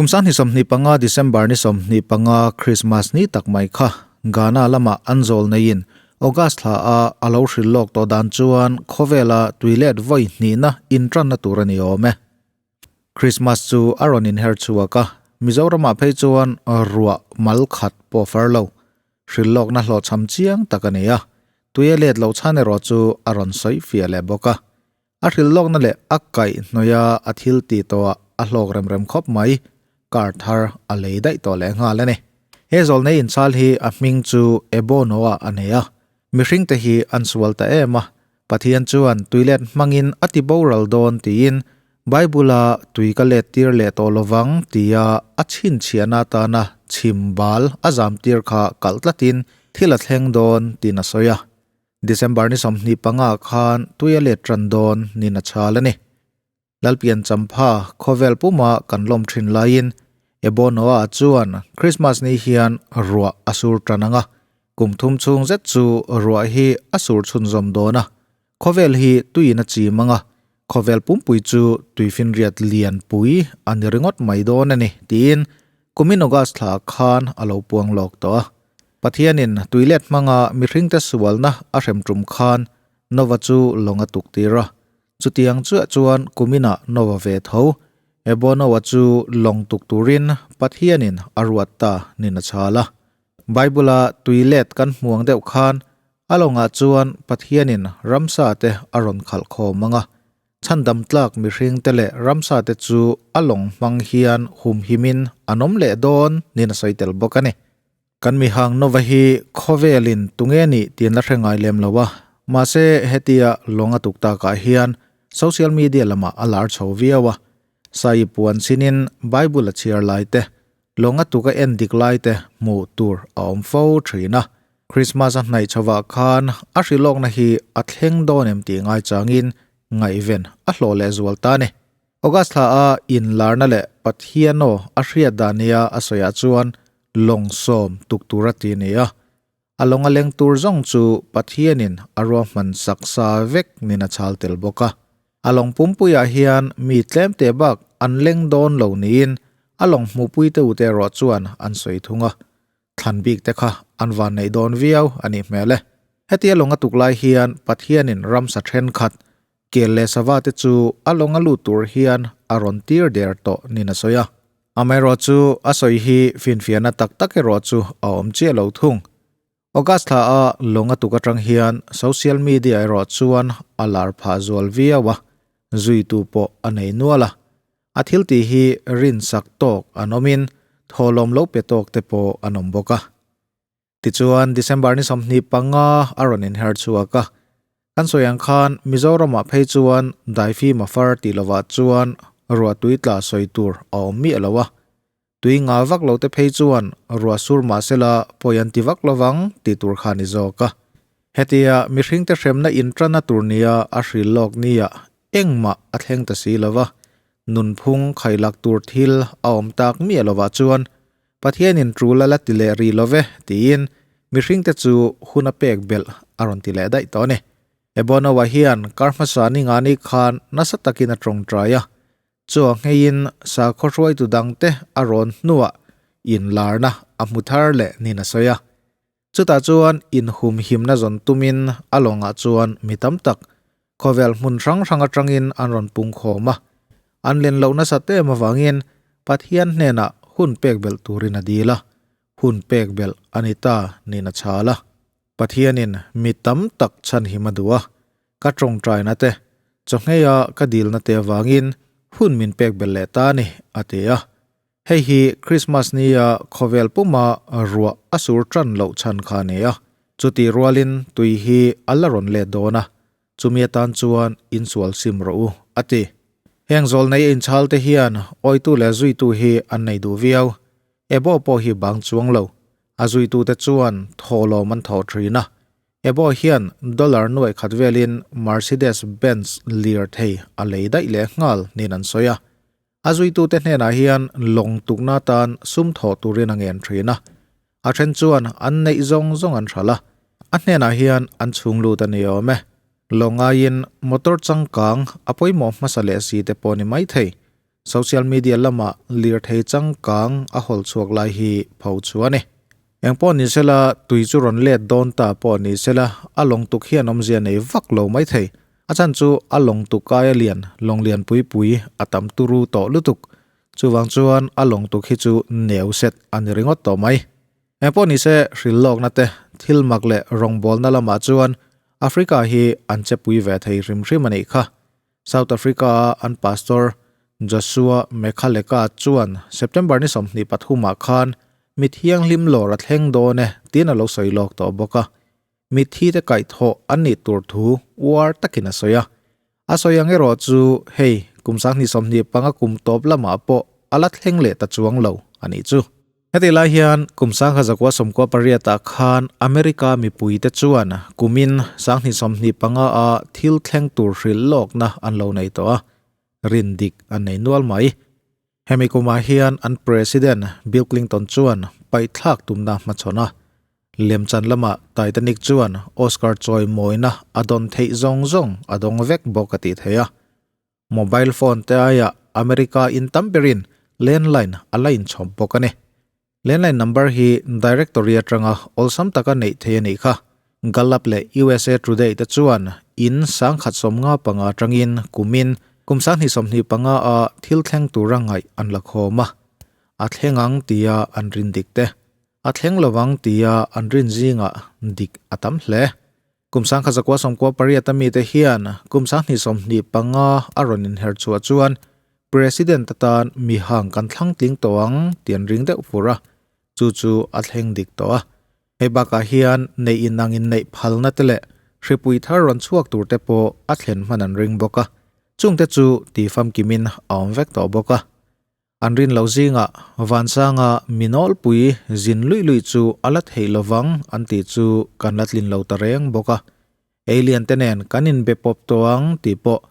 Kum 2025 December ni 25 Christmas ni tak mai kha Ghana lama an zawl neiin August thla a a lo hrilh lawk tawh dan chuan khawvela tuilet vawi hnihna intranna tur a ni awm e. Christmas chu a rawn inher chhuak a, Mizoramah phei chuan ruah mal khat pawh far lo. Hrilh lawkna hlawhchham chiang tak a ni a, tui a let loh chhan erawh chu a rawn sawi fiah leh bawk a. A hrilh lawkna leh a kaih hnawih a a thil tih tawhah a hlawk rem rem khawp mai, car thar a lei daih tawh leh nghal a ni. He zawlnei inchhal hi a hming chu Ebonoa a nei a, mihring te hi an sual ta em a, Pathian chuan tuilet hmangin a ti boral dawn tiin Bible-a tui ka let tir leh tawh lovang tia a chhinchhiahna atana chhim bal a zam tir kha kalh tlatin thil a thleng dawn tiin a sawi a. December ni 25 khan tui a let tan dawn nin a chhal a ni. Lalpian Champha khawvel puma kan lawm thin laiin Ebonoa chuan Christmas ni hian ruah a sur tan ang a, kum thum chhung zet chu ruah hi a sur chhunzawm dawn a, khawvel hi tuiin a chim ang a, khawvel pumpui chu tuifinriat lian pui a ni ringawt mai dawn a ni tiin kumin August thla khan a lo puang lawk tawh a. Pathianin tuilet hmanga mihringte sualna a hrem tum khan Nova chu lawng a tuk tir a, chutiang chiah chuan kuminah Nova ve tho, Ebonoa chu lawng tuk turin Pathianin a ruat ta nin a chhal a. Bible-a tuilet kan hmuang deuh khan a lawngah chuan Pathianin ramsa te a rawn khalh khawm ang a, Chhandam tlak mihring te leh ramsa te chu a lawng hmang hian humhimin an awm leh dawn niin a sawi tel bawk a ni. Kan mihang Nova hi khawvelin tunge nih tiin la hre ngai lem lo a, mahse hetia lawng a tuk takah hian social media lamah a lar chho viau a. Sai puan chinin Bible a chhiar lai te, lawng a tuk a en dik lai te hmuh tur a awm fo thin a. Christmas a hnaih chhovah khan a hrilhawkna hi a thleng dawn em tih ngaichangin ngaihven a hlawh leh zual ta a ni. August thla a inlarna leh Pathian aw a hriat dan nia a sawiah chuan lawng sawm tuk tur a ti a ni a. A lawng a leng tur zawng chu Pathianin a ruahman sak sa vek nin a chhal tel bawk a. A lawng pumpuiah hian mi tlem te bak an leng dawn lo niin a lawng hmuhpuite ute erawh chuan an sawi thung a. Thlan bik te kha an van neih dawn viau a nih hmel e. Hetia lawng a tuk lai hian Pathianin ramsa thenkhat, kel leh sava te chu a lawng a lut tur hian a rawn tir der tawh niin a sawi a. Amaherawhchu a sawi hi finfiahna tak tak erawh chu a awm chiah lo thung. August thla a lawng a tuk atang hian social media erawh chuan a lar phah zual viau a, zuitu pawh a nei nual a. A thil tih hi rinsak tawk an awmin thawhlawm lo pe tawk te pawh an awm bawk a. Tichuan, December ni 25 a rawn inher chhuak a. Kan sawi ang khan Mizoramah phei chuan daifim a far tih lovah chuan ruah tui tla sawi tur a awm miah lo a. Tui nga vak lo te phei chuan ruah sur mah sela pawi an ti vak lovang tih tur kha a ni zawk a. Hetia mihringte hremna inṭanna tur nia a hril lawk nia engmah a thleng ta si lo va, nunphung khailak tur thil a awm tak miah lovah chuan Pathianin ṭul a la ti leh rih lo ve tiin mihringte chu hun a pek belh a rawn ti leh daih tawh a ni. Ebonoa hian kar hmasa ni nga ni khan nasa takin a tawngtai a, Chaw ngheiin sakhaw hruaitu dangte a rawn hnuah inlarna a hmu thar leh niin a sawi a. Chutah chuan inhumhimna zawn tumin a lawngah chuan mi tam tak khawvel hmun hrang hrang atangin an rawn pungkhawm a. An len loh nasat em avangin Pathian hnenah hun pek belh turin a dil a, hun pek belh a ni ta niin a chhal a. Pathianin mi tam tak chhanhim a duh a, ka tawngtaina te, chawhngheia ka dilna te avangin hun min pek belh leh ta a ni, a ti a. Hei hi Krismas nia khawvel puma ruah a sur tan loh chhan kha a ni a, chutih rualin tui hi a la rawn let dawn a, chumi atan chuan insual sim rawh u, a ti. Heng zawlnei inchhal te hian awitu leh zuitu hi an nei duh viau. Ebo pawh hi bang chuang lo. A zuitute chuan thawhlawm an thawh thin a. Ebo hian dollar nuaih khat velin Mercedes Benz lirthei a lei daih leh nghal niin an sawi a. A zuitute hnenah hian lawng tukna atan sum thawh turin a ngen thin a. A then chuan an neih zawng zawng an hralh a, a hnenah hian an chhung lut a ni awm e. Lawng aiin motor changkang a pawimawh hmasa leh si te pawh ni maithei. Social media lama lirthei changkang a hawl chhuak lai hi pho chu a ni. Eng pawh ni sela, tui chu rawn let dawn ta pawh ni sela, a lawng tuk hian awmzia nei vak lo mai thei. A chhan chu a lawng tuk aia lian, lawng lian pui pui a tam turu tawh lutuk. Chuvang chuan a lawng tuk hi chu neu set a ni ringawt tawh mai. Eng pawh ni se, hrilh lawkna te, thil mak leh rawngbawlna lamah chuan Africa hi an che pui ve thei hrim hrim a nih kha. South Africa-a an pastor Joshua Mekhaleka chuan September ni 23 ah khan mi thianghlim lawr a thleng dawn e tiin a lo sawi lawk tawh bawk a. Mitthi te kaihthawh an nih tur thu uar takin a sawi a. A sawi ang erawh chu hei kum 2025 kum tawp lamah pawh a la thleng leh ta chuang lo a nih chu. Heti lai hian kum 1998 ah khan America mipuite chuan kumin 2025 a thil thleng tur hrilh lawkna an lo nei tawh a, rin dik an nei nual mai. Hemi kumah hian an President Bill Clinton chuan paihthlak tumna hmachhawn a, lemchan lamah Titanic chuan Oscar chawimawina a dawn theih zawng zawng a dawng vek bawk a tih theih a. Mobile phone te aiah America in tam berin landline a la inchhawm bawk a ni. Landline number hi directory atanga awlsam taka neih theih a nih kha. Gallup leh usa Today te chuan in 1055 atangin kumin kum 2025 a thil thleng tura ngaih an la khawm a, a thleng ang tia an rin dik te, a thleng lovang tia an rin zingah dik a tam hle. Kum 1998 a mite hian kum 2025 a rawn inher chhuah chuan President atan mi hang kan thlang tling tawh ang tih an ring deuh fur a, chu chu a thleng dik tawh a. Hei bakah hian neih inang inneih phalna te leh hripui thar rawn chhuak tur te pawh a thlen hman an ring bawk a, chungte chu ti famkimin a awm vek tawh bawk a. An rin loh zingah Vansanga mi nawlpui zin luih luih chu a la theih lovang an tih chu kan la tlin lo ta reng bawk a. Alien te nen kan inbe pawp tawh ang tih pawh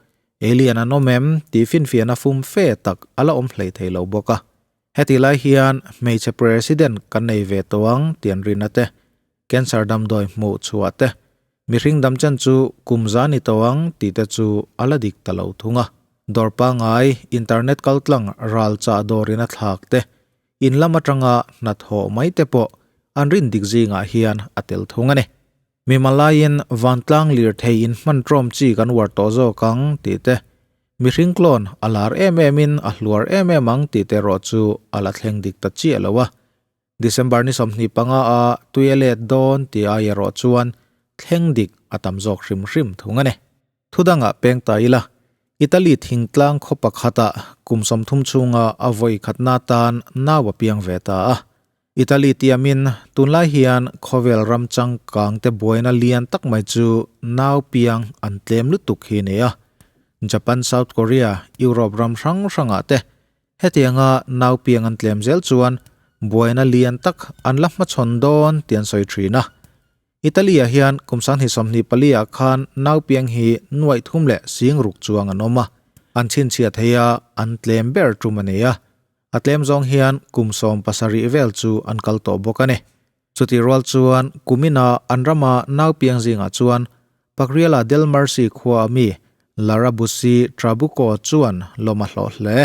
alien an awm em tih finfiahna fum fe tak a la awm hlei thei lo bawk a. Heti lai hian hmeichhe president kan nei ve tawh ang tih an rinna te, cancer damdawi hmuh chhuah te, mihring dam chen chu kum za ni tawh ang tih te chu a la dik ta lo thung a. Dawr pangngai, internet kaltlang ral chah dawrin a thlak te, in lam atanga hnathawh mai te pawh an rin dik zingah hian a tel thung a ni. Mimalaiin vantlang lirthei in hman ṭawm chi kan uar tawh zawk ang tih te, mihring clone a lar em emin a hluar em em ang tih te erawh chu a la thleng dik ta chiah lo a. December ni 25 a tui a let dawn tih ai erawh chuan thleng dik a tam zawk hrim hrim thung a ni. Thudangah peng ta ila, Italy thingtlang khaw pakhatah kum 30 chhunga a vawi khatna tan nau a piang ve ta a. Italy tiamin tunlai hian khawvel ram changkang te buaina lian tak mai chu nau piang an tlem lutuk hi a ni a. Japan, South Korea, Europe ram hrang hrangah te Hetianga nau piang an tlem zel chuan buaina lian tak an la hmachhawn dawn tih an sawi thin a. Italy-ah hian kum 2024 ah khan nau piang hi nuaih thum leh sing ruk chuang an awm a, an chhinchhiah thei a, an tlem ber tum a ni a. A tlem zawng hian kum 17 vel chu an kal tawh bawk a ni. Chutih rual chuan kumina an rama nau piang zingah chuan Pakriala Del Mercy khua ami Lara Busi Trabuco chuan lawm a hlawh hle.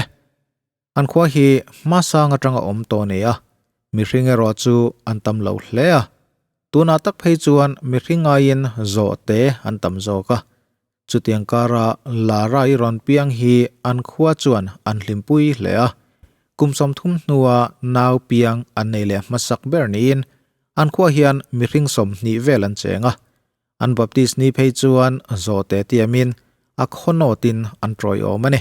An khua hi hmasang atanga awm tawh a ni a, mihring erawh chu an tam lo hle a. Tunah tak phei chuan mihring aiin zawh te an tam zawk a. Chutiang kara Lara i rawn piang hi an khua chuan an hlimpui hle a. Kum 30 hnua nau piang an nei leh hmasak ber niin an khua hian mihring 20 vel an cheng a. An Baptist ni phei chuan zawhte tiamin a khawnawtin an tawiawm a ni.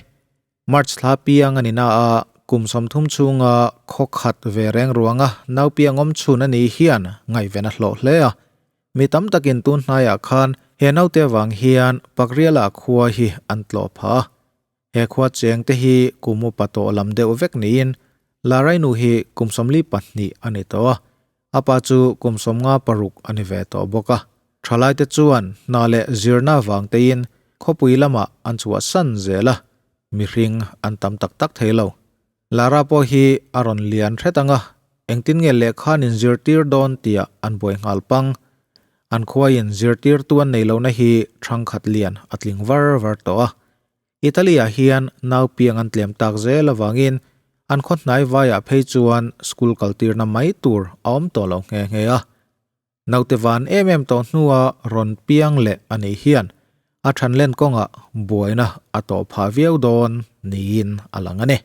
March thla piang a ni na a, kum 30 chhunga khaw khat ve reng ruanga nau piang awm chhun a nih hian ngaihven a hlawh hle a. Mi tam takin tun hnaiah khan he naute avang hian Pakriala khua hi an tlawh phah a. He khua cheng te hi kum upa tawh lam deuh vek niin Larainu hi kum 42 a ni tawh a, a pa chu kum 56 a ni ve tawh bawk a. Thalaite chuan hna leh zirna avang tein khawpui lamah an chhuahsan zel a, mihring an tam tak tak thei lo. Lara pawh hi a rawn lian hret ang a, engtin nge lehkha an inzirtir dawn tihah an buai nghal pang. An khuaiin zirtirtu an nei lohna hi thangkhat lian a tling var var tawh a. Italy-ah hian nau piang an tlem tak zel avangin an khaw hnai vaiah phei chuan school kaltirna mai tur a awm tawh lo nghe nghe a. Naute van em em tawh hnua rawn piang leh a nih hian a thanlen kawngah buaina a tawh phah viau dawn niin a lang a ni.